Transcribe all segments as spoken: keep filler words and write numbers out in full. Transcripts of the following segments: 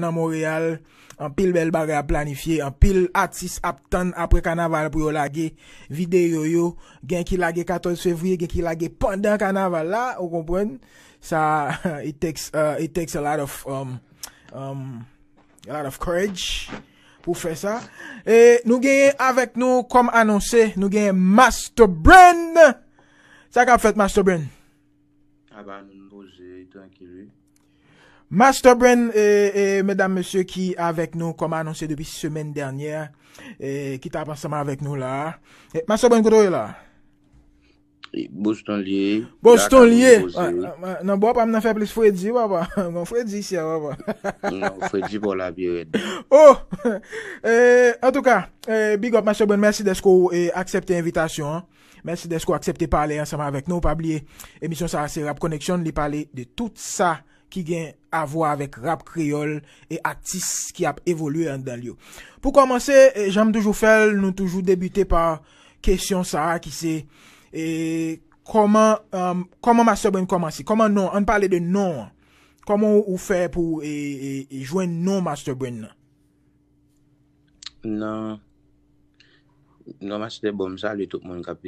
nan Monreyal. Anpil bèl bagay ap planifye, anpil atis ap tann apre kanaval pou yo lage videyo yo. Gen ki lage katòz fevriye, gen ki lage pandan kanaval la, ou konprann? Sa, it takes, uh, it takes a lot of, um, um, a lot of courage pou fè sa. E nou genyen avèk nou, kòm anonse, nou genyen Master Brain. Sa k ap fèt, Master Brain? Apa nou poze, trankil, wi. Master Brain, e, e, medam, mesye, ki avèk nou, kòm anonse depi semèn dènyè, e, ki t ap ansanm avèk nou la. E, Master Brain, kote w ye la? E, Boston li ye. Boston li ye. Nan bò pa m nan fè plis fredi, papa. Gon fredi isi a, papa. Non, fredi pa w la pi rèd. Oh! E, antouka, e, big up, Master Brain, mèsi dèske w, e, aksepte envitasyon an. Mèsi dèske w aksepte pale ansanm avèk nou. Pa bliye, emisyon sa a se Rap Connection. Li pale de tout sa ki gen avwa avèk rap kreyòl e atis ki ap evolye anndan l yo. Pou kòmanse, e, jan m toujou fè l, nou toujou debite pa kesyon sa a ki se, e, kòman, um, kòman Master Brain kòmanse? Kòman non? Ann pale de non an. Kòman ou, ou fè pou, e, e, e jwenn non Master Brain nan? Nan, nan Master Brain, m salye tout moun k ap,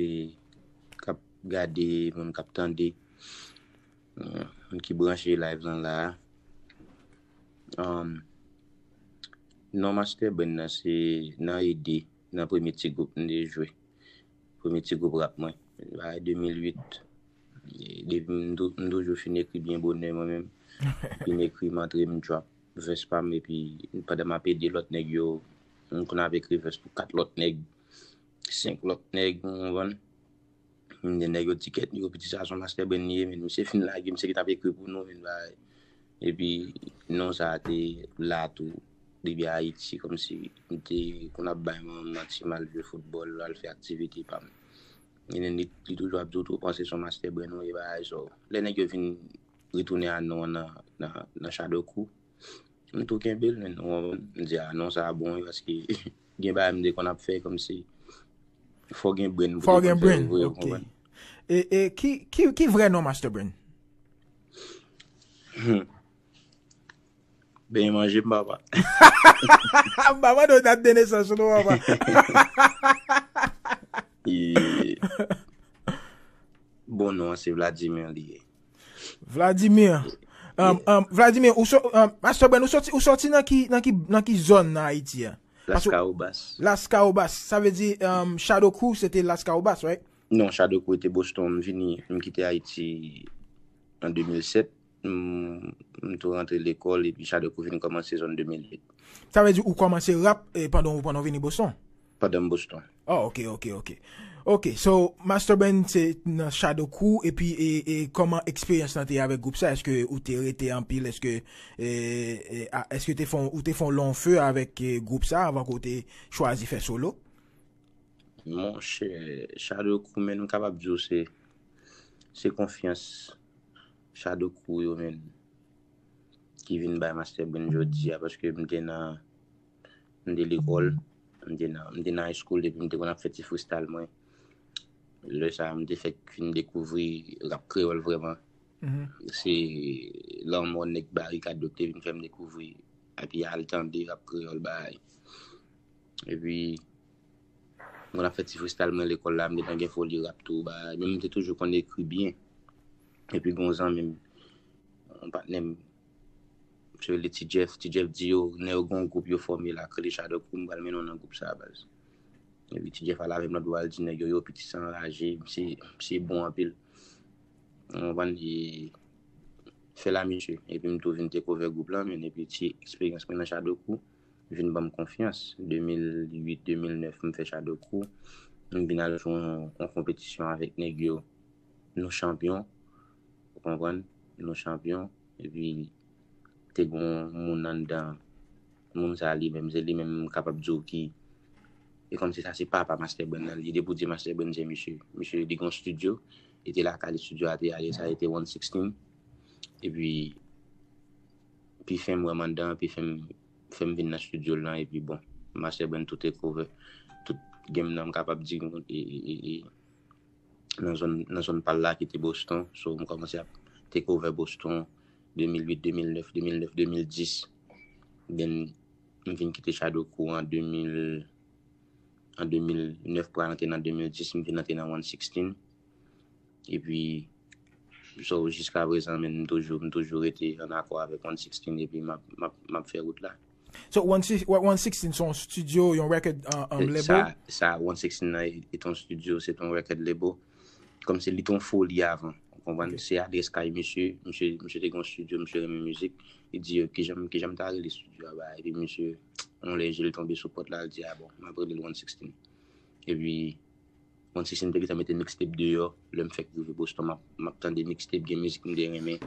k ap gade, moun k ap tande, moun ki branche live lan la. Um, non Master Brain nan se nan ede, nan premye ti gwoup m te jwe. Premye ti gwoup rap mwen. Bagay de mil uit. E depi m tou-, m toujou fin ekri byen bonè mwen menm. Fin ekri, m antre, m drop vès pa m, epi pandan m ap ede lòt nèg yo, m konn ap ekri vès pou kat lòt nèg, senk lòt nèg, ou konprann? M di nèg yo ti kèt, yo piti sa se yon Master Brain li ye, men misye fin lage, misye ki t ap ekri pou nou, men bagay. Epi non sa a te la tou, depi Ayiti, kòmsi m te konn ap bay manman m manti, m al jwe foutbòl, al fè aktivite pa m. Li, li toujou ap di w tou panse se yon Master Brain ou ye, bagay sa. Lè nèg yo vin retounen a non an nan, nan, nan Shadow Crew, m tou kenbe l, men, ou konprann? M di, a, non sa a bon, wi, paske gen bagay m te konn ap fè, kòmsi fò gen brain pou te konn fè l vre, ou konprann? E, e ki, ki, ki vrè non Master Brain? Hmm. Benyen manje m, papa. M pa mande w dat de nesans ou non, papa. E, bon non an se Vladimir li ye. Vladimir. Um, um, Vladimir, ou so-, um, Master Brain, ou soti, ou soti nan ki, nan ki, nan ki zòn nan Ayiti a? Paske Laskawobas. Laskawobas. Sa vle di, um, Shadow Crew, se te Laskawobas, right? Non, Shadow Crew te Boston. M vini, m kite Ayiti an de mil sèt. M, m tou rantre lekòl, epi Shadow Crew vin kòmanse zòn de mil uit. Sa vle di ou kòmanse rap, e, pandan, pandan w vini Boston? Pandan m Boston. Oh, ok, ok, ok. Ok, so, Master Brain se nan Shadow Crew, epi, e, e kòman eksperyans lan te ye avèk gwoup sa? Èske ou te rete anpil? Èske, e, e, a, èske te fè, ou te fè yon long feu avèk, e, gwoup sa avan ke w te chwazi fè solo? Monchè, Shadow Crew, men, m kapab di w se, se konfyans Shadow Crew yo, men, ki vin bay Master Brain jodi a, paske m te nan, m te lekòl, m te nan, m te nan high school, epi m te konn ap fè ti freestyle mwen. Lè sa a, m te fèk fin dekouvri rap kreyòl vrèman. Se lanmò nèg Barikad yo ki te vin fè m dekouvri, epi al tande rap kreyòl, bagay. Epi, m konn ap fè ti freestyle mwen lekòl la, m gentan gen foli rap tou, bagay. Men m te toujou konn ekri byen. Epi, gen yon zanmi m, yon patnè m, misye rele Ti Jeff. Ti Jeff di yo, nèg yo gen yon gwoup yo fòme la, k rele Shadow Crew, m pral mennen w nan gwoup sa a, baz. Epi Ti Jeff al avè m lòt bò, al di nèg yo, yo, piti sa anraje, misye, misye bon anpil. Ou konprann? E fè la misye. Epi m tou vin take over gwoup lan, men epi ti eksperyans mwen nan Shadow Crew vin ban m konfyans. De mil uit, de mil nèf, m fè Shadow Crew. M vin al jwe yon, yon konpetisyon avèk nèg yo. Nou chanpyon. Ou konprann? Nou chanpyon. Epi, te gen yon moun anndan, moun sa a li menm, se li menm m kapab di w ki, e kòmsi sa se papa Master Brain nan, li depoze Master Brain se misye. Misye, li gen yon studio, li te lakay li, studio a te a, e sa, li te one sixteen. Epi, pi fen m wè m anndan, pi fen m, fen m vin nan studio l lan, epi bon, Master Brain tou take over. Tout game nan, m kapab di, e, e, e, e, nan zòn, nan zòn pa l la ki te Boston. So, m kòmanse ap take over Boston de mil uit, de mil nèf, de mil nèf, de mil dis. Then, m vin kite Shadow Crew an de mil, an de mil nèf pou al antre nan de mil dis, m vin antre nan One Sixteen. Epi, so, jiska prezan, men m toujou, m toujou rete an akò avèk One Sixteen, epi m ap, m ap, m ap fè wout la. So, One Sixteen se yon studio, yon record um, um, label? Sa, sa, One Sixteen nan e, e ton studio, se ton record label. Kòmsi li ton foli avan. Ou konprann? Se adrès kay misye, misye, misye te gen yon studio, misye renmen mizik. Li di yo, kijan, kijan m ta rele studio a ba? Epi misye, yon lè je l tonbe sou pòt la, li di, a bon, m ap rele l One Sixteen. Epi, One Sixteen te gentan mete mixtape deyò, lè m fèk rive Boston, m ap, m ap tande mixtape, gen mizik m te renmen.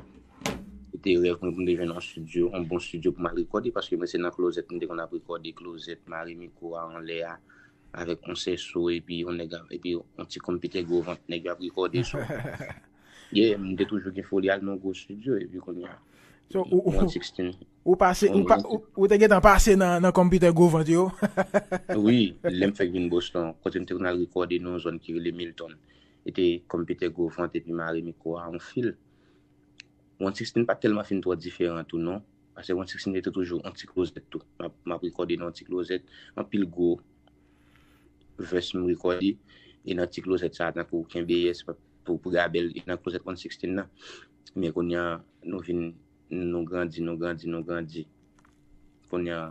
Se te rèv mwen pou m te jwenn yon studio, yon bon studio pou m al rekòde, paske mwen se nan klozèt m te konn ap rekòde, klozèt, mare mikwo a anlè a, avèk yon sèso, epi yon nèg, epi yon ti konpitè gwo vant, nèg yo ap rekòde sou. Yeah, m te toujou gen foli al nan gwo studio, epi kounye a, So, ou, ou, One Sixteen. Ou pase, ou, pa, ou, ou te gentan pase nan, nan kòmpitè gwo vant yo. Wi, lè m fèk vin Boston, kote m te konn al rekòde nan yon zòn ki rele Milton. E te kòmpitè gwo vant epi mare mikwo a yon fil. One Sixteen pa t tèlman fin twò diferan tou non. Paske One Sixteen te toujou yon ti klozèt tou. M ap, m ap rekòde nan yon ti klozèt, anpil gwo vès m rekòde, e nan ti klozèt sa, tankou kenbe yès, pou, pou gabèl, e nan klozèt One Sixteen nan. Men kounye a, nou vin, nou grandi, nou grandi, nou grandi. Kounye a,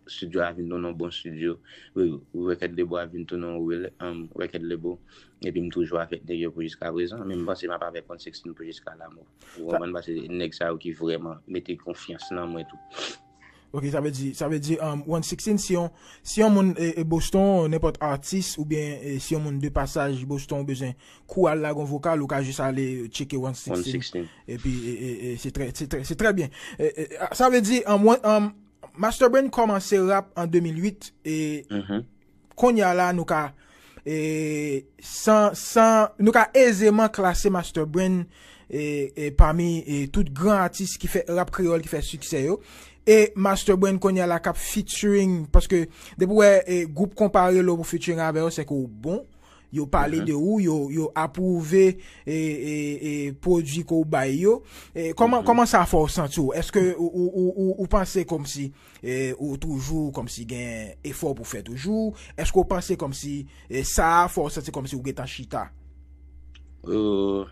studio a vin tounen yon bon studio. Record label a vin tounen yon um, record label. Epi m toujou avèk nèg yo pou jiska prezan. Men m panse m ap avèk One Sixteen pou jiska lanmò. Ou konprann? Paske nèg sa yo ki vrèman mete konfyans nan mwen tou. Ok, sa vle di, sa vle di um, One Sixteen, si yon, si yon moun e, e Boston, nenpòt atis oubyen e, si yon moun de pasaj Boston ou bezwen kou al lage yon vokal, ou ka jis ale tcheke One Sixteen. Epi e, e, e, se trè, se trè, se trè byen. E, e, sa vle di, um, one, um, Master Brain kòmanse rap an de mil uit e kounye a la nou ka e, san, san, nou ka ezeman klase Master Brain e, e, pami e, tout gran atis ki fè rap kreyòl ki fè siksè yo. E Master Brain kounye a la k ap featuring, paske depi w wè e, gwoup konpa rele w pou featuring avè yo, se ke w bon. Yo pale de ou, yo, yo apwouve e, e, e, pwodui ke w bay yo. E, kòman, kòman sa fè w santi w? Èske ou, ou, ou, ou, ou panse kòmsi e, ou toujou kòmsi gen efò pou fè toujou? Èske w panse kòmsi e, sa a fè w santi kòmsi w gentan chita? Euh,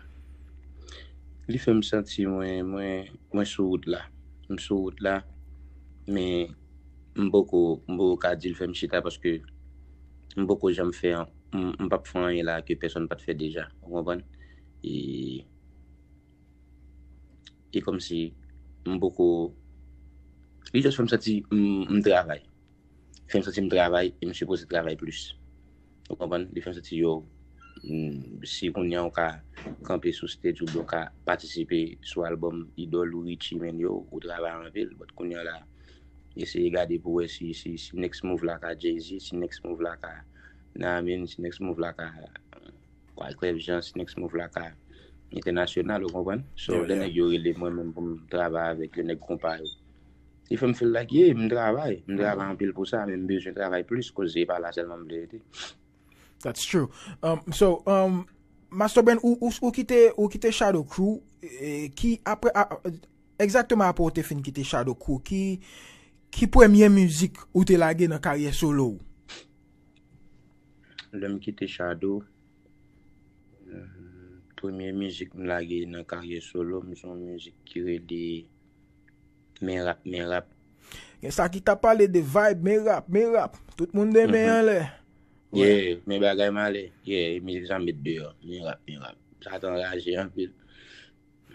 li fè m santi mwen, mwen, mwen sou wout la. M sou wout la, men m poko, m poko ka di l fè m chita paske m poko janm fè, m, m p ap fè anyen la ke pèsòn pa t fè deja. Ou konprann? E, e kòmsi m poko, li just fè m santi m, m travay. Fè m santi m travay e m sipoze travay plis. Ou konprann? Li fè m santi yo, mm, si kounye a w ka kanpe sou stage oubyen w ka patisipe sou albòm idòl ou Richie, men yo, ou travay anpil. But kounye a la, eseye gade pou wè si, si, si next move la ka Jay-Z, si next move la ka Namin, si next move la ka Wyclef Jean, si next move la ka entènasyonal, ou konprann? So, lè nèg yo rele mwen menm pou m travay avèk yo, nèg konpa yo. Li fè m feel like, yeah, m travay. M travay anpil pou sa, men m bezwen travay plis, koz se pa la sèlman m vle rete. That's true. Um, so, um, Master Brain, ou, ou, ou kite, ou kite Shadow Crew, e, ki apre, a, egzakteman apre ou te fin kite Shadow Crew, ki, ki premye mizik ou te lage nan karyè solo w? Lè m kite Shadow, mm, premye mizik m lage nan karyè solo m, se yon mizik ki rele Men Rap, Men Rap. Gen sa ki t ap pale de vibe, men rap, men rap. Tout moun de men anlè. Yeah, men bagay malè. Yeah, mizik sa m met deyò. Men rap, men rap. Sa t anraje anpil.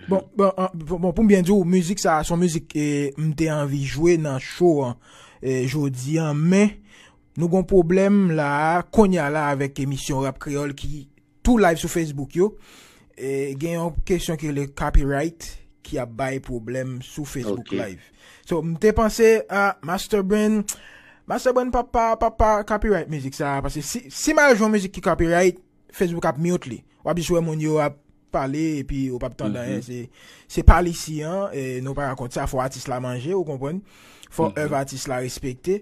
Bon, bon, an, bon, bon, pou m byen di w, mizik sa a se yon mizik e, m te anvi jwe nan show an e, jodi an, men nou gon pwoblèm la a, kounye a la avèk emisyon Rap Kreyòl ki tou live sou Facebook yo. E, gen yon kesyon ki rele copyright ki ap bay pwoblèm sou Facebook Live. So, m te panse a Master Brain, Master Brain pa, pa, pa, pa copyright mizik sa a, paske si, si m al jwe yon mizik ki copyright, Facebook ap mute li. W ap jis wè moun yo ap pale epi ou p ap tande anyen. Se, se pa l isi an, e nou pa ka kont sa, fò atis la manje, ou konprann? Fò èv atis la respekte.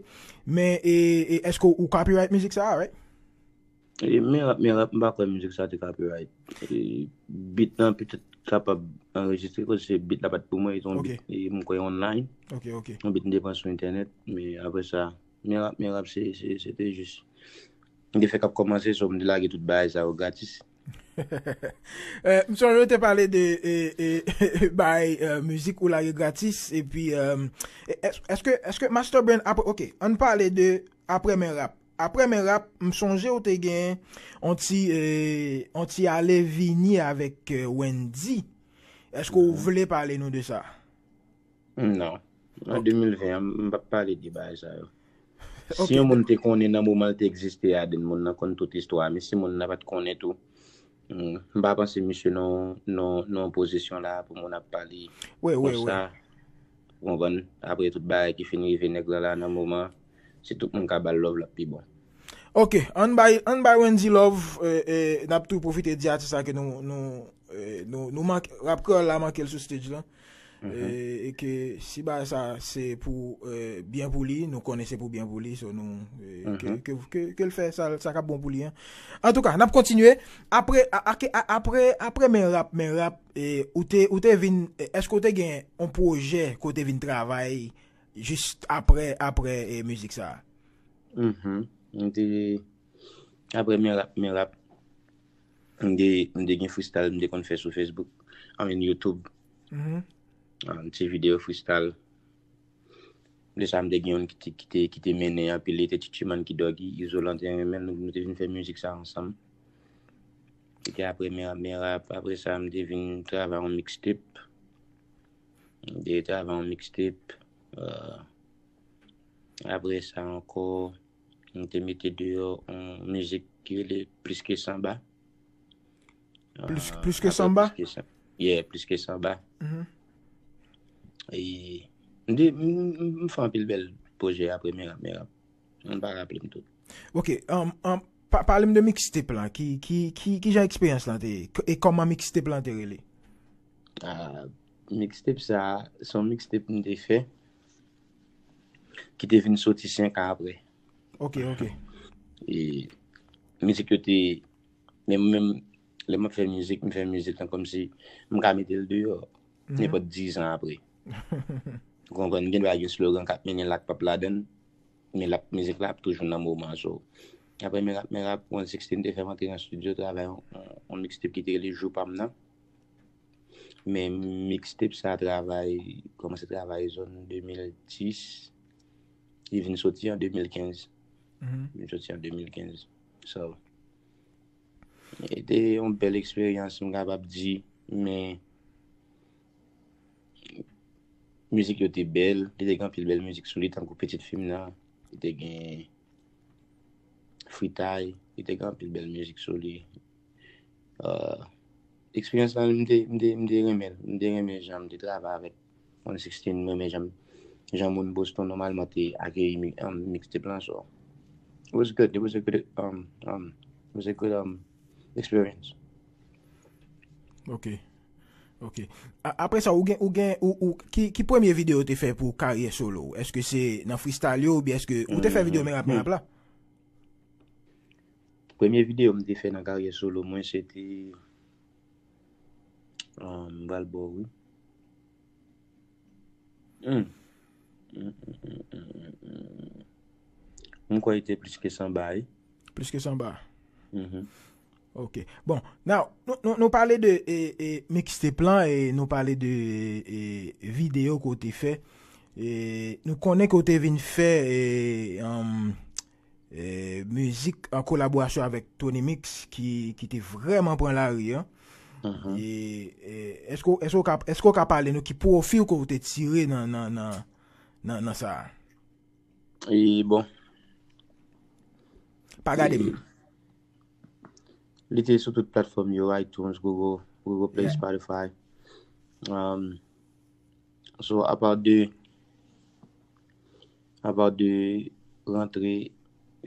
Men, e, e èske ou copyright mizik sa a, right? E, men rap, men rap, m pa kwè mizik sa te copyright. E, beat nan petèt kapab anrejistre, koz se beat la pa t pou mwen, se yon beat, e, m kwè online. Ok, ok. Yon beat m te pran sou entènèt, men apre sa, men rap, men rap, se, se, se te jis. M te fèk ap kòmanse, so m te lage tout bagay sa yo gratis. Eh, m sonje w te pale de eh, eh, bay eh, mizik ou lage gratis, epi eh, es- èske èske Master Brand apre, ok, ann pale de apre men rap. Apre men rap, m sonje w te gen on ti eh, on ti ale vini avèk eh, Wendy. Èske w vle pale nou de sa? Non. An de mil ven an, m p ap pale de bagay sa yo. Si yon moun te konnen nan moman l te egziste a, den moun nan konn tout istwa, men si moun nan pa t konnen tou, m pa panse misye nan nan nan pozisyon la pou moun ap pale konsa. Ou konprann? Apre tout bagay ki fin rive nèg la la nan moman, si tout moun ka ba l love l ap pi bon. Ok, ann bay ann bay Wendy love, eh, eh, n ap tou pwofite di atis la ke nou nou eh, nou nou manke rap kreyòl la manke l sou stage la. Eh, e ke si bagay sa se pou eh, byen pou li, nou konnen se pou byen pou li, so nou eh, ke, ke, ke, ke l fè sa, sa k ap bon pou li an. Antouka, n ap kontinye. Apre a- ake- a- apre apre men rap men rap eh, ou te ou te vin eh, èske ou te gen yon pwojè ke w te vin travay jis apre apre eh, mizik sa? Mhm. M te apre men rap men rap, m te m te gen freestyle m te konn fè sou Facebook, I mean YouTube. Mhm. Ah, ti videyo freestyle. De sa m te gen youn ki te ki te ki te mennen anpil, li te Chichiman ki Doggy, Izolan te renmen l, nou nou te vin fè mizik sa ansanm. Epi apre men rap men rap, apre sa m te vin travay yon mixtape. M te travay yon mixtape. Euh, apre sa ankò, m te mete deyò yon mizik ki rele Plis ke Sanba. Plis, plis ke Sanba? Yeah, Plis ke Sanba. Mhm. E m te- m- m- m fè anpil bèl pwojè apre men rap men rap. M pa raple m tout. Ok, um, um, pa, pale m de mixtape lan. Ki, ki, ki, ki jan eksperyans lan te ye? K- E kòman mixtape lan te rele? Ah, mixtape sa, se yon mixtape m te fè ki te vin soti senk an apre. Ok, ok. E mizik yo te, men mwen menm, lè m ap fè mizik, m fè mizik lan kòmsi m ka mete l deyò nenpòt diz an apre. Ou konprann? Gen dwa gen slogan k ap mennen l ak p ap ladan l, men l ap, mizik la ap toujou nan moman. So, apre men rap men rap, One Sixteen te fè m antre nan estidyo, travay yon, yon, yon mixtape ki te rele Jou pa m nan. Men mixtape sa travay, kòmanse travay zòn de mil dis, li vin soti an de mil kenz. Mhm. Li vin soti an de mil kenz. So, e te yon bèl eksperyans, m kapab di, men mizik yo te bèl, li te gen anpil bèl mizik sou li, tankou Pitit Fi m nan, li te gen Fritay, li te gen anpil bèl mizik sou li. Euh, eksperyans lan, m te, m te, m te renmen l, m te renmen jan m te travay avèk One Sixteen, m renmen jan, jan moun Boston nòmalman te akeyi mi- um, mixtape lan, so it was good, it was a good, um, um, it was a good um, experience. Ok. Ok. A- Apre sa, ou gen, ou gen, ou, ou, ki, ki premye videyo ou te fè pou karyè solo w? Èske se nan freestyle yo oubyen èske ou te fè videyo men rap men rap la? Premye videyo m te fè nan karyè solo mwen, se te, um, m pral ba w, wi. Hmm. Hmm, hmm, hmm, hmm, hmm. M kwè li te Plis ke Sanba, wi. Plis ke Sanba. Mhm. Ok. Bon, now, nou, nou, nou pale de e, e, mixtape lan e nou pale de e, videyo ke w te fè. E, nou konnen ke w te vin fè e, um, e, mizik an kolaborasyon avèk Tony Mix ki, ki te vrèman pran lari an. Mhm. E, e, èske, w- èske, w ka, èske w ka pale nou ki pwofi ke w te tire nan, nan, nan, nan, nan sa a? E bon, Pa gade m. Li te sou tout platfòm yo, iTunes, Google, Google Play, Spotify. Um, so, apa de, apa de rantre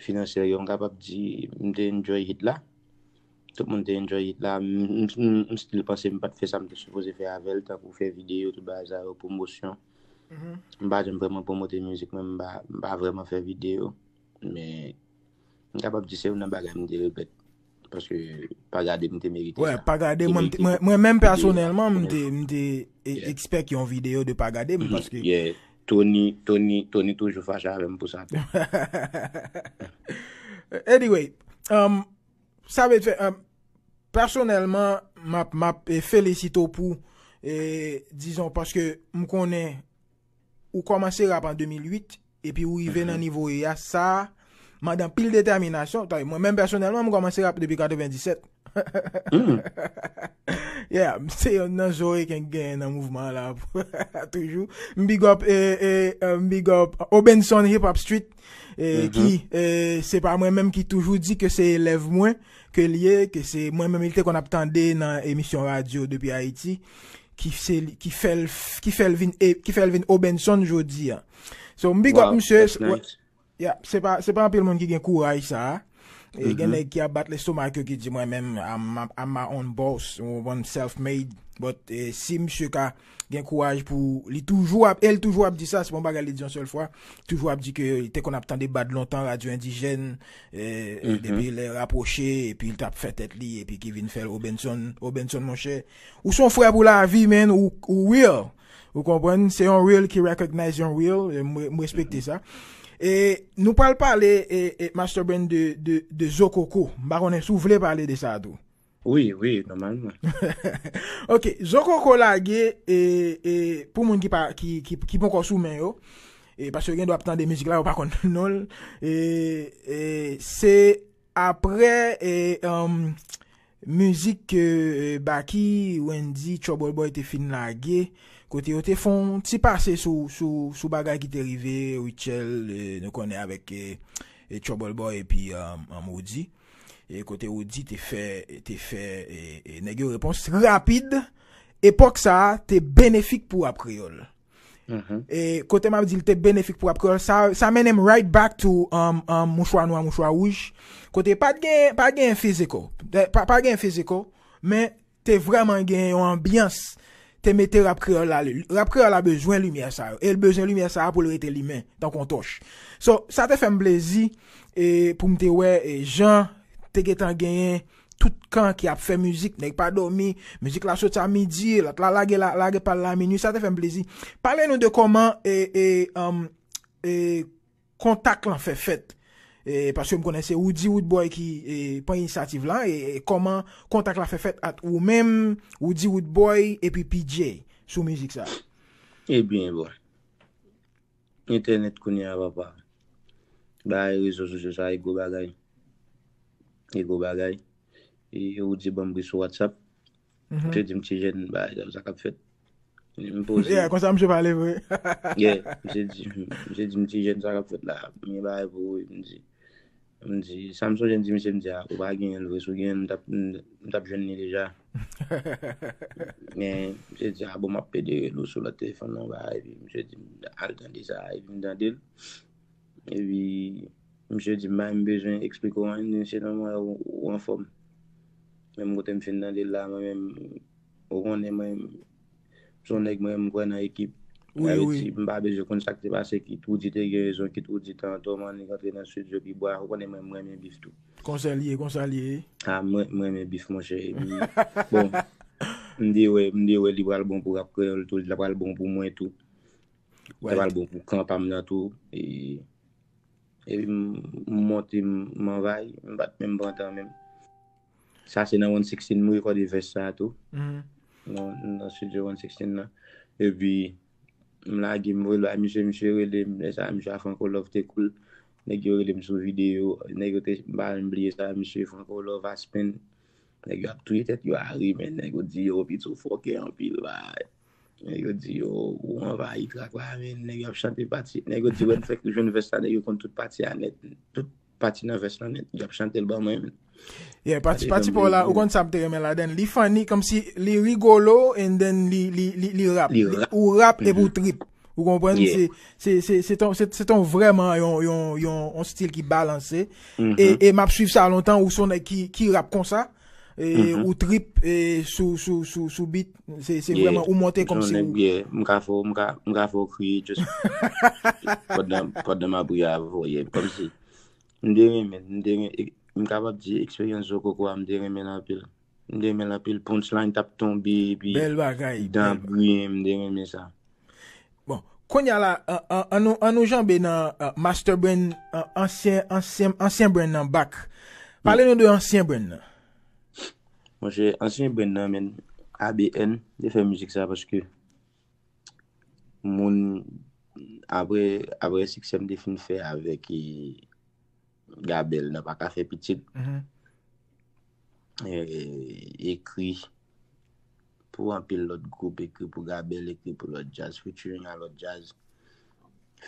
finansyè yo, m kapab di m te enjoy hit la. Tout moun te enjoy hit la. M, m, m, m still panse m pa t fè sa m te sipoze fè avè l, tankou fè videyo, tout bagay sa yo, pwomosyon. M pa janm vrèman pwomote mizik mwen, m pa, m pa vrèman fè videyo. Men, m kapab di se youn nan bagay m te regrèt. Paske Pa Gade m te merite sa. Wè, Pa Gade, mwen, mwen, mwen menm pèsonèlman, m te, m te e- expect yon videyo de Pa Gade m, paske yeah. Tony, Tony, Tony toujou fache avè m pou sa tou. Anyway, um, sa vle fè, um, pèsonèlman, m ap, m ap, e, felisite w pou, e, dizon, paske m konnen ou kòmanse rap an de mil uit, epi ou rive nan nivo w ye a, sa, mande anpil detèminasyon. Tande, mwen menm pèsonèlman, m kòmanse rap depi katrevenndisèt. Yeah, m se youn nan Joe Ken k genyen nan mouvman an la toujou. M big up, e, e, e, m big up Obenson Hip Hop Street, e, ki, e, se pa mwen menm ki toujou di ke se elèv mwen ke l ye, ke se mwen menm li te konn ap tande nan emisyon radyo depi Ayiti, ki se li, ki fè l, ki fè l vin, e, ki fè l vin Obenson jodi a. So, m big up misye. Yeah, se pa, se pa anpil moun ki gen kouraj sa a. E gen nèg ki ap bat lestomak yo ki di mwen menm, I'm, I'm, I'm my own boss, ou konprann, self made. But, e, si misye ka gen kouraj pou li toujou ap, e l toujou ap di sa, se pa yon bagay li di yon sèl fwa, toujou ap di ke li te konn ap tande Bad lontan, Radyo Endijèn, e, depi lè rapwoche, epi l t ap fè tèt li, epi ki vin fè l Obenson, Obenson monchè. Ou se yon frè pou lavi, man, ou, ou real. Ou konprann? Se yon real ki recognize yon real. E m, m respekte sa. E nou pral pale, e, e, Master Brand, de, de, de Zokoko. M pa konnen si w vle pale de sa tou. Wi, wi, nòmalman. Ok, Zokoko lage, e, e, pou moun ki pa, ki, ki, ki poko sou men yo, e, paske yo gen dwa ap tande mizik la, yo pa konn non l. E, e, se apre, e, um, mizik ke, e, Baky, Wendy, Trouble Boy te fin lage, kote yo te fè yon ti pase sou, sou, sou bagay ki te rive Rutshelle, e, nou konnen avèk, e, e Trouble Boy epi, um, um, Roody. E kote Roody te fè, te fè, e, e, nèg yo repons rapid. Epòk sa a te benefik pou rap kreyòl. E kote m ap di l te benefik pou rap kreyòl, sa, sa mennen m right back to, um, um, mouchwa nwa, mouchwa wouj. Kote pa t gen, pa gen physical. Pa, pa gen physical, men te vrèman gen yon anbyans. Te mete rap kreyòl la, rap kreyòl la bezwen limyè sa yo. E l bezwen limyè sa a pou l rete limen, tankou yon tòch. So, sa te fè m plezi, e, pou m te wè, e, jan te gentan genyen tout kan ki ap fè mizik, nèg pa dòmi, mizik la soti a midi, lòt la lage, la, lage pa l la a minui, sa te fè m plezi. Pale nou de kòman, e, e, um, e, kontak lan fè fèt. E, paske m konnen se Roody Roodboy ki, e, pran inisyativ la, e, e kòman kontak la fè fèt ant ou menm, Roody Roodboy, epi P J sou mizik sa? Ebyen, bon. Entènèt kounye a, papa. Bagay rezo sosyo sa, e gwo bagay. E gwo bagay. E ou di ban m bri sou WhatsApp. Misye di m ti jèn, bagay sa k ap fèt. M poze. Yeah, konsa misye pale vre. Yeah, misye di, misye di m ti jèn, sa k ap fèt la. M gen bagay pou ou, m di. M di, sa m sonje m di misye, m di, a, ou pa genyen l vre, si w genyen l, m t ap, m t ap jwenn li deja. Men, misye di, a, bon, m ap pede rele w sou lòt telefòn nan, bagay, epi misye di m al tande sa, epi m tande l. Epi, misye di m pa menm bezwen eksplike w anyen, se nòmal ou, ou anfòm. Menm kote m fin tande l la, mwen menm, ou konnen mwen, m se yon nèg mwen, m kwè nan ekip. Wi, wi. M pa bezwen konn sa k te pase, kit Roody te gen rezon, kit Roody te an tòman, li rantre nan estidyo pi bwa, ou konnen mwen, m renmen bif tou. Konsa l ye, konsa l ye. A, mwen, m renmen bif, monchè. Epi, bon, m te wè, m te wè li pral bon pou rap kreyòl tou, li pral bon pou mwen tou. Li pral bon pou kan pa m nan tou. E, epi m, m monte, m, m anvayi, m pa t menm pran tan menm. Sa se nan One Sixteen m rekòde vès sa a tou. Nan, nan estidyo One Sixteen nan. Epi, m lage, m voye l bay misye, misye rele m, lè sa a, misye a Franco Love te cool. Nèg yo rele m sou videyo, nèg yo te, m pa janm bliye sa, misye Franco Love, Aspen. Nèg yo ap touye tèt yo a ri, men nèg yo di yo, pito fòkè anpil, bay. Nèg yo di yo, ou anvayi trak la, men nèg yo ap chante pati. Nèg yo di, wè, n fèk jwenn vès la, nèg yo konn tout pati a nèt. Tout pati nan vès la nèt. Yo ap chante l ban mwen, men. Yeah, pati, pati pa w la, ou konn sa m te renmen ladan l. Li funny, kòmsi li rigolo, and then li, li, li, li rap. Li rap. Ou rap epi ou trip. Ou konprann? Yeah. Se, se, se, se ton, se, se ton vrèman yon, yon, yon, yon stil ki balanse. E, e m ap swiv sa lontan, ou se yon nèg ki, ki rap konsa. E ou trip, e sou, sou, sou, sou beat. Se, se vrèman ou monte kòmsi ou. Yeah, m ka fè w, m ka, m ka fè w kriye just pandan, pandan m ap ri avè w, yeah, kòmsi. M te renmen, m te renmen, e, m kapab di eksperyans Zo Koko a, m te renmen l anpil. M te renmen l anpil. Punchline t ap tonbe, epi dan ap griyen, m te renmen sa. Bon, kounye a la, an nou janbe nan Master Brain, ansyen, ansyen, ansyen Brain nan back. Pale nou de ansyen Brain nan. Monchè, ansyen Brain nan, men A B N te fè mizik sa paske moun, apre, apre siksè m te fin fè avèk Gabel nan Pa Ka Fè Pitit, ekri pou anpil lòt gwoup, ekri pou Gabel, ekri pou lòt djaz, featuring a lòt djaz,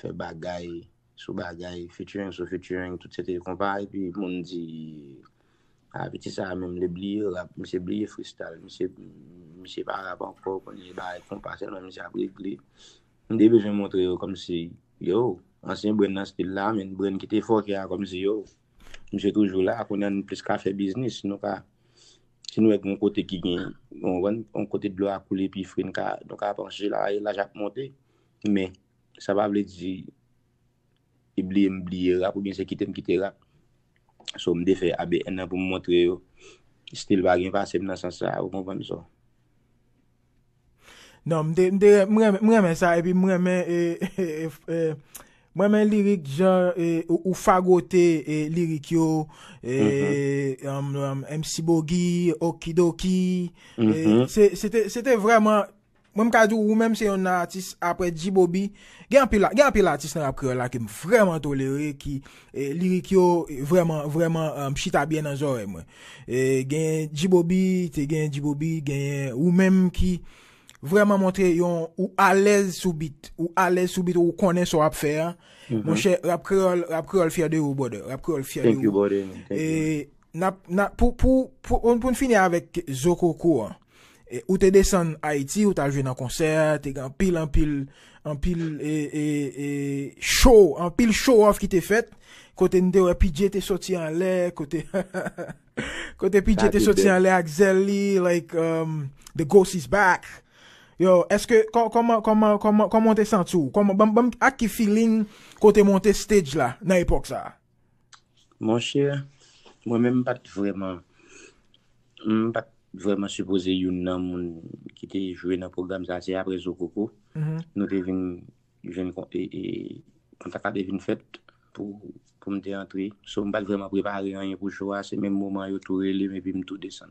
fè bagay sou bagay, featuring sou featuring, tout se te konpa, epi moun di, a, piti sa a menm, li bliye rap, misye bliye freestyle, misye, misye pa rap ankò, konnen bagay konpa sèlman misye ap regle. M te bezwen montre yo kòmsi, yo, ansyen Brain nan still la, men Brain ki te fòkè a, kòmsi, yo, misye toujou la, kounye a nou plis ka fè biznis, nou ka, si nou wè gen yon kote ki gen, yon, yon kote dlo a koule pi fre, nou ka, nou ka panche la, e laj ap monte, men sa pa vle di li bliye m bliye rap oubyen se kite m kite rap. So, m te fè A B N nan pou m montre yo. Still pa gen pase m nan sans sa, ou konprann sa. Non, m te, m te, m renmen, m renmen sa, epi m renmen, e, e, e, e, m renmen lirik, jan, e, ou, ou fagote, e, lirik yo, e, um, um, M C Bogi, Okidoki, e, se, se te, se te vrèman, mwen m ka di w, ou menm se yon nan atis apre G-Bobi. Gen anpil, gen anpil atis nan rap kreyòl la ke m vrèman tolere, ki, e, lirik yo, e, vrèman, vrèman, um, chita byen nan zòrèy mwen. E, gen G-Bobi, te gen G-Bobi, gen ou menm ki vrèman montre yon, ou alèz sou beat, ou alèz sou beat, ou konnen sa w ap fè a. Monchè, rap kreyòl, rap kreyòl fyè de ou, brother. Rap kreyòl fyè de ou. E, n ap, n ap, pou, pou, pou, pou n fini avèk Zo Koko an. E, ou te desann Ayiti, ou t al jwe nan konsè, te gen anpil, anpil, anpil, e, e, e, show, anpil show off ki te fèt. Kote n te wè P J te soti anlè, kote, kote P J te soti anlè ak zèl li, like, um, the ghost is back. Yo, èske, kò-, kòman, kòman, kòman, kòman w te santi w? Kòman, ban m, ban m, ak ki feeling kote monte stage la, nan epòk sa a? Monchè, mwen menm m pa t vrèman, m pa t vrèman sipoze youn nan moun ki te jwe nan pwogram sa, se apre Zo Koko, nou te vin jwenn kon-, e, e, kontak la te vin fèt pou, pou m te antre. So, m pa t vrèman prepare anyen pou show a, se menm moman yo tou rele m epi m tou desann.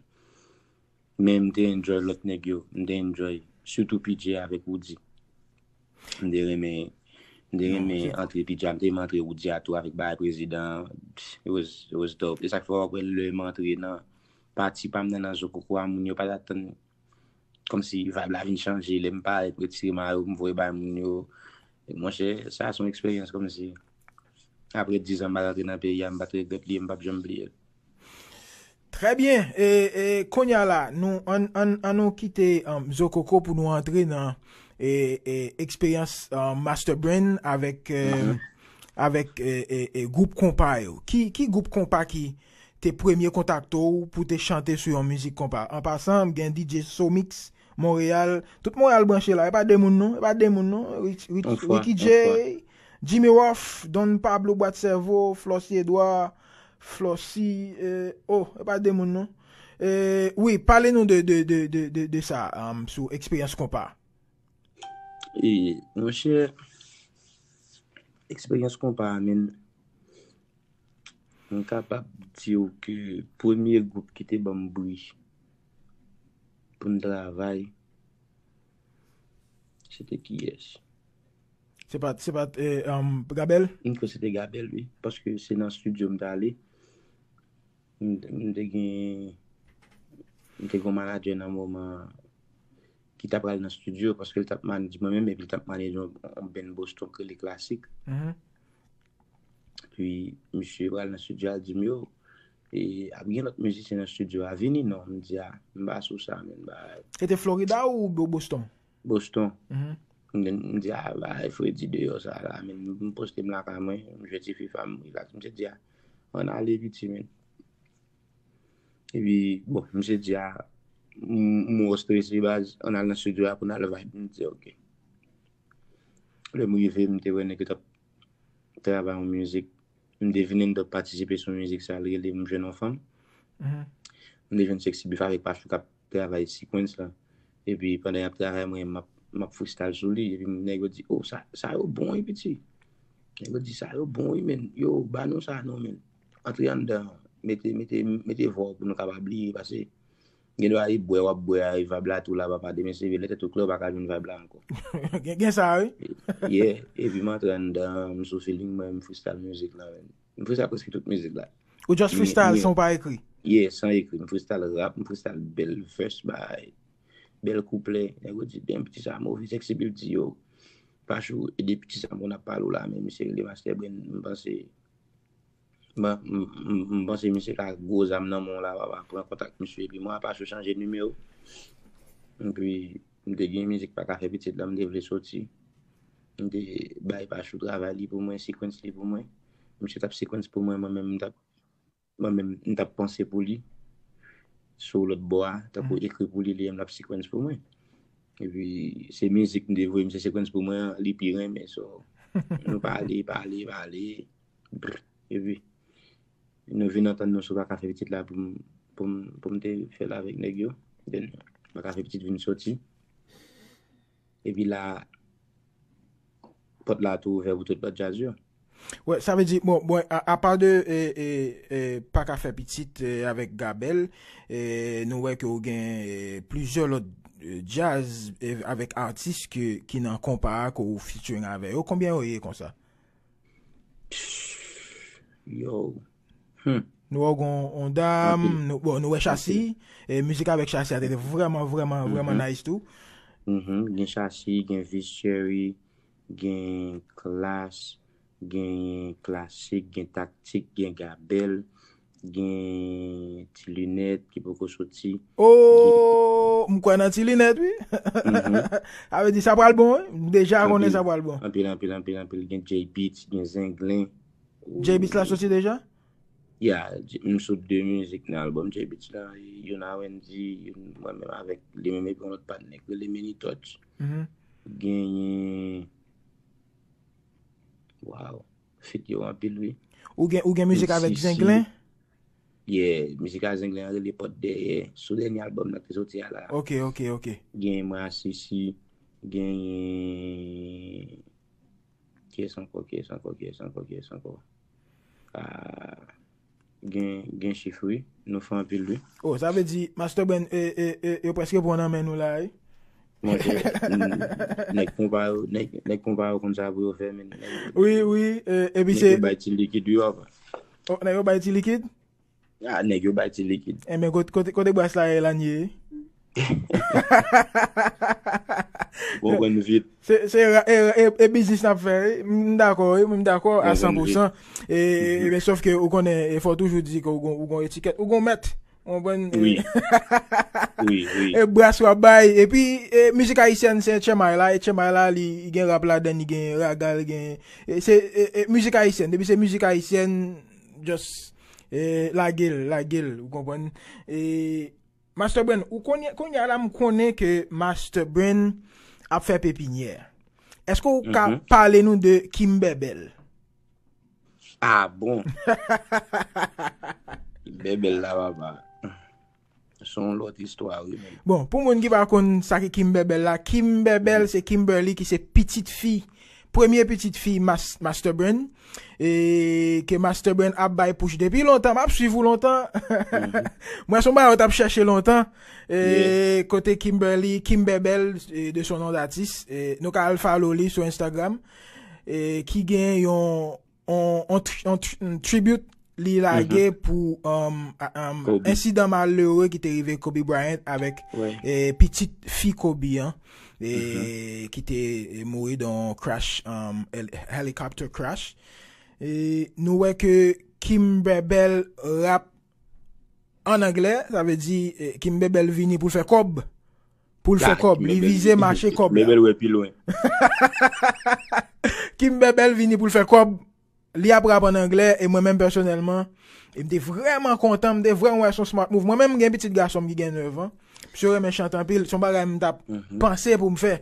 Men m te enjoy lòt nèg yo, m te enjoy, sitou P J avèk Roody. M te renmen, m te renmen antre P J a, m te renmen antre Roody a tou avèk bagay prezidan. It was, it was dope. E sa k fè w ap wè lè m antre nan pati pa m nan, nan Zo Koko a, moun yo pa t atann kòmsi vibe la vin chanje. Lè m parèt, m retire mayo, m voye bay moun yo. E monchè, sa se yon eksperyans kòmsi. Apre diz an m pa t antre nan peyi a, m pa t regrèt li, e m p ap janm bliye l. Trè byen. E, e, kounye a la, nou, ann, ann, ann nou kite, um, Zo Koko pou nou antre nan, e, e, eksperyans, um, Master Brain avèk, e, avèk, e, e, e, gwoup konpa yo. Ki, ki gwoup konpa ki te premye kontakte w pou te chante sou yon mizik konpa? An pasan, gen D J Somix, Monreyal. Tout Monreyal branche la. E pa de moun non. E pa de moun non. Rich, Rich, Ricky J, Jimmy Ruff, Don Pablo Bwatsèvo, Flossy Edouard, Flossy, e, oh, e pa de moun non. E, wi, pale nou de, de, de, de, de, de sa, um, sou eksperyans konpa. E, monchè, eksperyans konpa a, men, m kapab di w ke premye gwoup ki te ban m bri pou m travay, se te kiyès? Se pa, se pa, e, um, Gabel? M kwè se te Gabel, wi. Paske se nan estidyo m t ale. M, m te gen, m te gen yon manadjè nan moman ki t ap pral nan estidyo, paske l t ap manage mwen menm, epi l t ap manage yon, yon band Boston k rele Klasik. Epi, misye pral nan estidyo a, l di m, yo, e, ap gen lòt mizisyen nan estidyo a, vini non. M di, a, m pa sou sa, men, m pa. Se te Florida ou, ou Boston? Boston. M, m di, a, bay Freddy deyò sa la, men, m poste m lakay mwen, m jwe ti FIFA, m relax. Misye di, a, ann ale piti, men. Epi, bon, misye di, a, m, m wè w strese, baz, ann al nan estidyo a pou n al vibe. M di, ok. Lè m rive, m te wè nèg yo t ap travay yon mizik. m te vin end up patisipe sou mizik sa, l rele M Jwenn Yon Fanm. M te jwenn Sexy Beef avèk Pachou k ap travay sequence la. Epi pandan y ap travay, mwen, m ap, m ap freestyle sou li. Epi nèg yo di, "Oh, sa, sa yo bon, wi, piti." Nèg yo di, "Sa yo bon, wi, men. Yo, ba nou sa, non, men. Antre anndan, mete, mete, mete vwa w pou nou kapab li, pase gen dwa e bwè w ap bwè a, e vibe la tou la, papa, demen se vye, lè tèt ou klè, ou pa ka jwenn vibe la ankò." Gen, gen sa, wi. Yeah, epi m antre anndan, m sou feeling mwen, m freestyle mizik la, men. M freestyle prèske tout mizik la. Ou just freestyle san w pa ekri? Yeah, san ekri. M freestyle rap, m freestyle bèl verse, bay, bèl kouplè. Nèg yo di, "Damn, piti sa move." Sexy Beef di, "Yo, Pachou, ede piti sa m konn ap pale w la, men misye rele Master Brain, m panse, m, m, m, m panse misye ka gwo zam nan men w la, papa, pran kontak misye." Epi mwen a Pachou chanje nimewo. Epi m te gen mizik pa ka fè pitit la, m te vle soti. M te bay Pachou travay li pou mwen, sequence li pou mwen. Misye t ap sequence pou mwen, mwen menm m t ap, mwen menm m t ap panse pou li. Sou lòt bò a, tankou ekri pou li, li menm l ap sequence pou mwen. Epi se mizik m te voye misye sequence pou mwen an, li pi renmen, so nou pale, pale, pale. Brr. Epi nou vin antann nou sou pa ka fè pitit la pou m, pou m, pou m te fè l avèk nèg yo. Then pa ka fè pitit vin soti. Epi la, pòt la tou ouvè pou tout lòt djaz yo. Wè, sa vle di, bon, bon, a, apa de e, e, e, pa ka fè pitit e, avèk Gabèl, e, nou wè ke ou gen e, plizyè lòt e, djaz e, avèk atis ke, ki nan konpa a ke ou featuring avè yo. Konbyen yo ye konsa? Yo. Hmm. Nou wè w gon on dam, anpil, nou, bon, nou wè anpil. Chasi, e mizik avèk Chasi a te vrèman, vrèman, vrèman nice tou. Mhm. Gen Chasi, gen Vicious, gen Klass, gen Klasik, gen Taktik, gen Gabèl, gen Ti Linèt ki poko soti. Oh, m kwè nan Ti Linèt, wi. Mhm. Sa vle di sa pral bon, wi. M deja konnen sa pral bon. Anpil, anpil, anpil, anpil. Gen Jay Beats, gen Zenglen. Jay Beats la soti deja? Ya, J- m sou de mizik nan album Jay Beats la. Youn a Wendy, youn mwen menm avèk li menm epi yon lòt patnè k rele Many Touch. Mhm. Genyen, wow, feat yo anpil, wi. Ou gen, ou gen mizik avèk M C C. Zenglen? Yeah, mizik a Zenglen an rele Pòt Dèyè. Sou dènye album nan ki soti a la. Ok, ok, ok. Genyen mwen a Sisi, genyen kiyès ankò, kiyès ankò, kiyès ankò, kiyès ankò? Ah, gen, gen chif, wi. Nou fè anpil, wi. Oh, sa vle di, Master Brain, e, e, e, yo prèske pran nan men nou la, wi. Monchè, mm, nèg konpa yo, nèg, nèg konpa yo konn sa pou yo fè, men nèg, wi, wi, e, epi nèg se yo bay ti likid, wi, papa. Oh, nèg yo bay ti likid? Ah, nèg yo bay ti likid. Enben, kote, kote, kote bras la ye, Lanie? Ou konprann vit. Se, se ra- e, e, e biznis n ap fè, wi. M dakò, wi, m dakò a san pou san. E, e, men sòf ke ou konnen, e fò w toujou di ke ou gon, ou gon etikèt, ou gon mèt. Ou konprann? Wi. Wi, wi. E bras w ap bay. Epi, e, mizik ayisyèn, se Tchemay la. E Tchemay la, li, li gen rap ladan, li gen raga, li gen, e, se, e, e, mizik ayisyèn. Depi se mizik ayisyèn, just, e, lage l, lage l, ou konprann? E, Master Brain, ou konnen, kounye a la, m konnen ke Master Brain ap fè pepinyè. Èske ou ka pale nou de Kim Bèbèl? Ah, bon. Bèbèl la, papa. Se yon lòt istwa, wi, men. Bon, pou moun ki pa konn sa ki Kim Bèbèl la, Kim Bèbèl se Kimberly ki se pitit fi, premye pitit fi Mas- Master Brain. E ke Master Brain ap bay push depi lontan, m ap swiv ou lontan. Mwen se yon bagay ou t ap chèche lontan. E kote Kimberly, Kim Bèbèl, e, de son nom d'artiste, e, nou ka al follow li sou Instagram, e, ki gen yon, yon, yon tri- yon tri- yon tribute li lage pou, um, a- um, ensidan malere ki te rive Kobe Bryant avèk, e, pitit fi Kobe an, e, ki te, e, mouri dan yon crash, um, hel- helicopter crash. E nou wè ke Kim Bèbèl rap an anglè, sa vle di, e, Kim Bèbèl vini pou l fè kòb. Pou l fè kòb, li vize mache kòb la. Bèbèl wè pi lwen. Kim Bèbèl vini pou l fè kòb. Li ap rap an anglè, e mwen menm pèsonèlman, e m te vrèman kontan, m te vrèman wè se yon smart move. Mwen menm, m gen pitit gason m ki gen nèf an. Misye renmen chante anpil, se yon bagay m t ap panse pou m fè.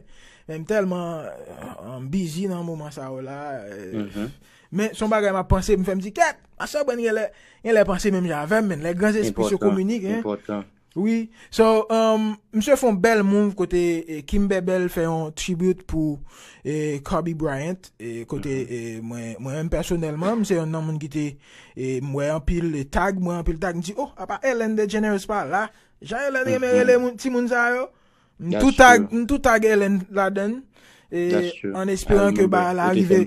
Men m tèlman, euh, busy nan moman sa yo la, euh, Men se yon bagay m ap panse, m fè m di, kèt, Master Brand genlè, genlè panse menm jan avè m, men lè gran espri se kominik, hein. Enpòtan. Wi. So, um, misye fè yon bèl move kote eh, Kim Bebel fè yon tribute pou eh, Kobe Bryant. Eh, kote eh, mwen, mwen menm pèsonèlman, m se yon nan moun ki te eh, m wè anpil eh, tag, mwen anpil tag, m di, oh, apa Ellen DeGeneres pa la? Jan Ellen renmen rele moun, timoun sa yo. M tou tag, m tou tag Ellen ladan. E an esperan ke bagay la rive.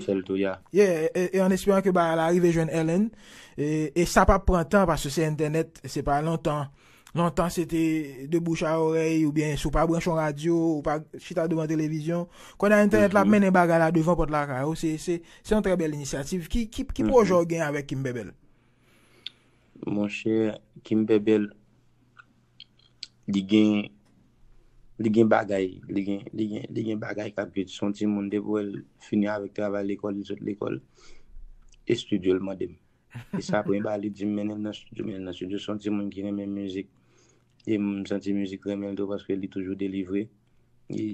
Yeah, e, e an esperan ke bagay la rive jwenn Ellen. E, e sa p ap pran tan paske se entènèt, se pa lontan. Lontan se te de bouch a orèy oubyen si w pa branche yon radyo, ou pa chita devan televizyon. Kounye a entènèt la ap mennen bagay la devan pòt lakay ou. Se, se, se yon trè bèl inisyativ. Ki, ki, ki pwojè w gen avèk Kim Bebel? Monchè, Kim Bebel, li gen, li gen bagay, li gen, li gen, li gen bagay k ap vin. Se yon timoun depi w wè l fini avèk travay lekòl, li sot lekòl, estidyo l mande m. E sa premye bagay li di m, mennen l nan estidyo, mennen l nan estidyo. Se yon timoun ki renmen mizik. E m santi mizik renmen l tou paske li toujou delivre. E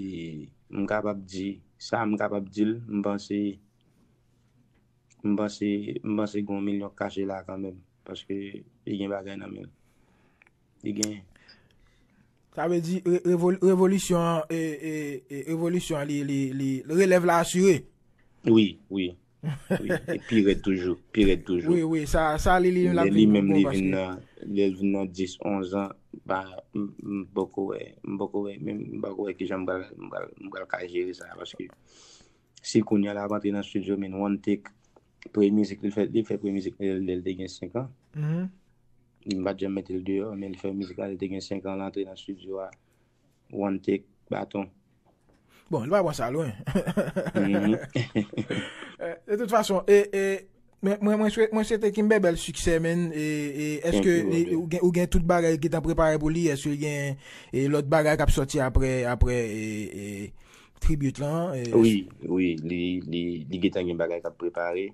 m kapab di, sa m kapab di l, m panse, m panse, m panse gen yon milyon kache la kanmenm. Paske li gen bagay nan men l. Li gen. Sa vle di re- revol- revolisyon an, e, e, e, revolisyon an, li, li, li, relèv la asire. Wi, wi. Wi, e pi rèd toujou, pi rèd toujou. Wi, wi, sa, sa li, li, l ap vin pi bon paske. Lè l vin nan, lè l vin nan dis, onz an, ba, m, m poko wè, m poko wè, menm m poko wè kijan m pral, m pral, m pral ka jere sa, paske si kounye a l ap antre nan estidyo, men one take, premye mizik li fè, li fè premye mizik lè, lè l te gen senk an. M pa t janm mete l deyò, men li fè mizik la, li te gen senk an, l antre nan estidyo a, one take, baton. Bon, li pa pran sa lwen. De tout fason, e, e, men mwen, mwen swete, mwen swete Kim Bebel siksè, men, e, e, èske ou gen, ou gen tout bagay ki gentan prepare pou li? Èske gen e, lòt bagay k ap sòti apre, apre e, e, tribute lan? E, wi, wi, li, li, li gentan gen bagay k ap prepare.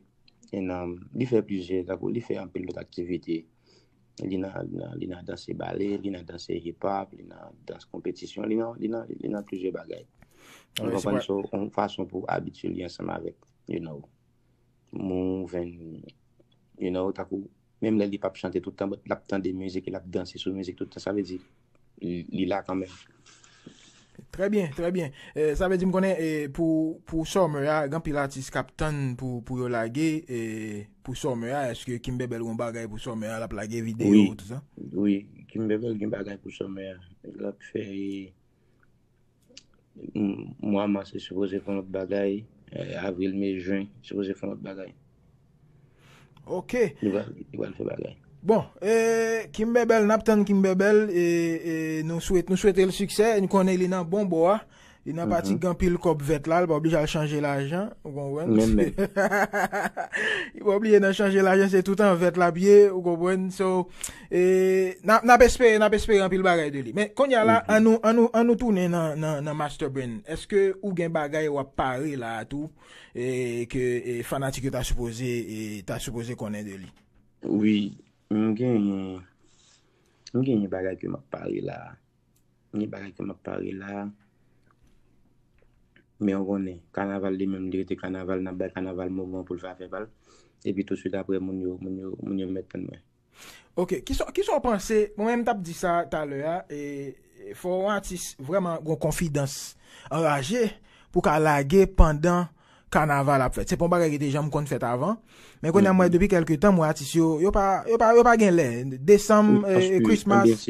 E nan, li fè plizyè, tankou li fè anpil lòt aktivite. Li nan, li nan, li nan danse bale, li nan danse hip hop, li nan dans konpetisyon, li nan, li nan, li nan plizyè bagay. Ou konprann? So, yon fason pou abitye li ansanm avèk, you know, move and, you know, tankou, menm lè li p ap chante tout tan, but l ap tande mizik e l ap danse sou mizik tout tan, sa vle di, li, li la kanmenm. Trè byen, trè byen. E, sa vle di m konnen e, pou, pou summer a, gen anpil atis k ap tann pou, pou yo lage. E, pou summer a, èske Kim Bebel gen bagay pou summer a, l ap lage videyo, tout sa? Wi, Kim Bebel gen bagay pou summer a. L ap fè e, m- mwa mas li sipoze fè yon lòt bagay. E, avril, me, jen, sipoze fè yon lòt bagay. Ok. Li pral, li pral fè bagay. Bon, e, Kim Bebel, n ap tann Kim Bebel, e, e, nou swete, nou swete l siksè, nou konnen li nan bon bò a, li nan pati gen anpil kòb vèt la, li pa oblije al chanje lajan, ou konprann? Menm, menm. Li pa oblije nan chanje lajan, se tout an vèt l ap ye, ou konprann? So, e, n ap, n ap espere, n ap espere anpil bagay de li. Men, kounye a la, an nou, an nou, an nou tounen nan, nan, nan Master Brain. Èske ou gen bagay w ap pare la a tou? E ke e, fanatik yo ta sipoze e, ta sipoze konnen de li? Wi, m genyen, m genyen bagay ke m ap pare la. M gen bagay ke m ap pare la. Men w konnen, kanaval li menm, li rete kanaval, n ap bay kanaval moman pou l fè afè pa l. Epi tousuit apre, moun yo, moun yo, moun yo mèt tann mwen. Ok, kisa, kisa w panse? Mwen menm m t ap di sa talè a, e, e fò yon atis vrèman gen yon konfidans anraje pou ka lage pandan kanaval ap fèt. Se pa yon bagay ki te janm konn fèt avan. Men kounye a m wè depi kèlke tan, m wè atis yo, yo pa, yo pa, yo pa gen lè. Desanm, e, Christmas.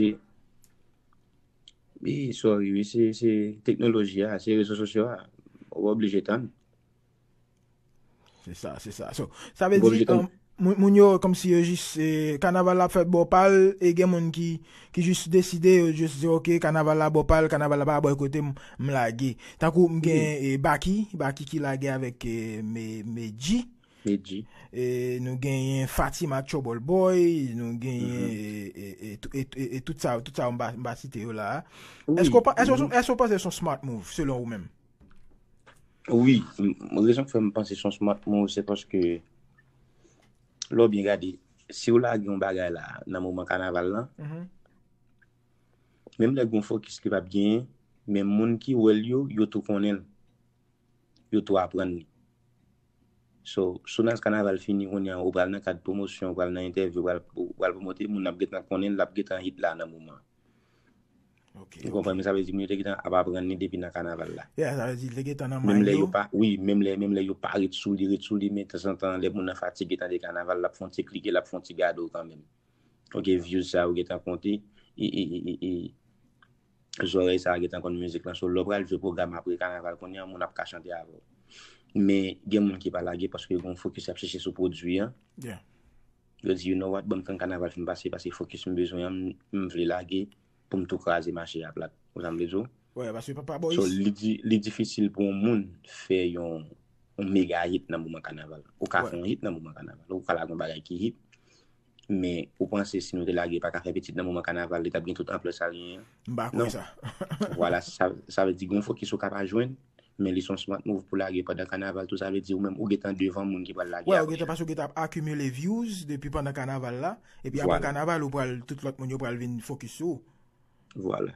Wi, sorry, wi, se, se teknoloji a, se rezo sosyo a. Ou oblije tann. Se sa, se sa. So, sa vle di, um, moun, moun yo, kòmsi yo jis, e, kanaval la ap fèt bò pa l, e gen moun ki, ki jis deside, yo jis di, ok, kanaval la bò pa l, kanaval la pa bò kote m, m lage. Tankou m gen, e, Baky, Baky ki lage avèk, e, Me-, Medjy. Medjy. E, nou genyen Fatima Trouble Boy, nou genyen, e, e, e, tou- e, e, e tout sa, tout sa, m pa, m pa site yo la a. Èske w pa- èske w- èske w panse se yon smart move, selon ou menm? Wi, m- rezon k fè m panse se yon smart move, se paske, lè w byen gade, si w lage yon bagay la nan moman kanaval lan, menm lè gen yon fokis ki p ap genyen, men moun ki wè l yo, yo tou konnen l. Yo tou aprann li. So, soon as kanaval fini, kounye a, ou pral nan kad pwomosyon, ou pral nan entèvyou, ou pral, ou pral pwomote, moun ap gentan konnen l, l ap gentan hit la nan moman. Ok, ou konprann, men sa vle di moun yo te gentan ap aprann li depi nan kanaval la. Yeah, sa vle di li te gentan nan mind yo. Menm lè yo pa, wi, menm lè, menm lè yo pa ret sou li, ret sou li, men tanzantan, lè moun nan fatige tande kanaval, l ap fè yon ti klike, l ap fè yon ti gade w kanmenm. Ok, views sa yo gentan konte, e, e, e, e, e, zòrèy sa a gentan konn mizik lan. So, lè w pral jwe pwogram apre kanaval, kounye a, moun ap ka chante avè w. Men, gen moun ki pa lage paske yo gen yon fokis y ap chèche sou pwodui an. Yeah. Yo di, you know what, ban m tann kanaval fin pase, paske fokis m bezwen an, m, m vle lage pou m tou kraze mache a plat. Ou sa m vle di w? Wè, paske Papa Boy. So, li di, li difisil pou yon moun fè yon, yon mega hit nan moman kanaval. Ou ka fè yon hit nan moman kanaval. Ou ka lage yon bagay ki hit. Men, ou panse si nou te lage pa ka fè pitit nan moman kanaval, li t ap gen tout anplè sa l genyen an? M pa kwè sa. Vwala, sa, sa vle di gen yon fokis ou ka pa jwenn, men li se yon smart move pou lage pandan kanaval tou, sa vle di ou menm ou gentan devan moun ki pral lage apre. Wè, ou gentan, paske ou gentan ap akimile views depi pandan kanaval la, epi apre kanaval ou pral, tout lòt moun yo pral vin fokis sou ou. Vwala.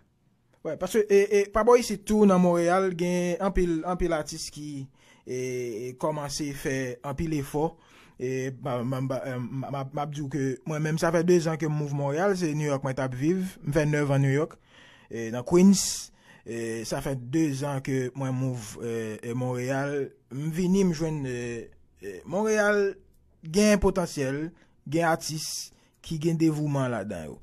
Wè, paske, e, e, pa bò isit tou nan Monreyal, gen anpil, anpil atis ki, e, e, kòmanse fè anpil efò. E, m, m ap di w ke mwen menm, sa fè de zan ke m move Monreyal, se New York mwen t ap viv. M fè nèf an New York, e, nan Queens. E, sa fè de zan ke mwen move, e, e, Monreyal. M vini, m jwenn, e, e, Monreyal gen potansyèl, gen atis, ki gen devouman ladan yo.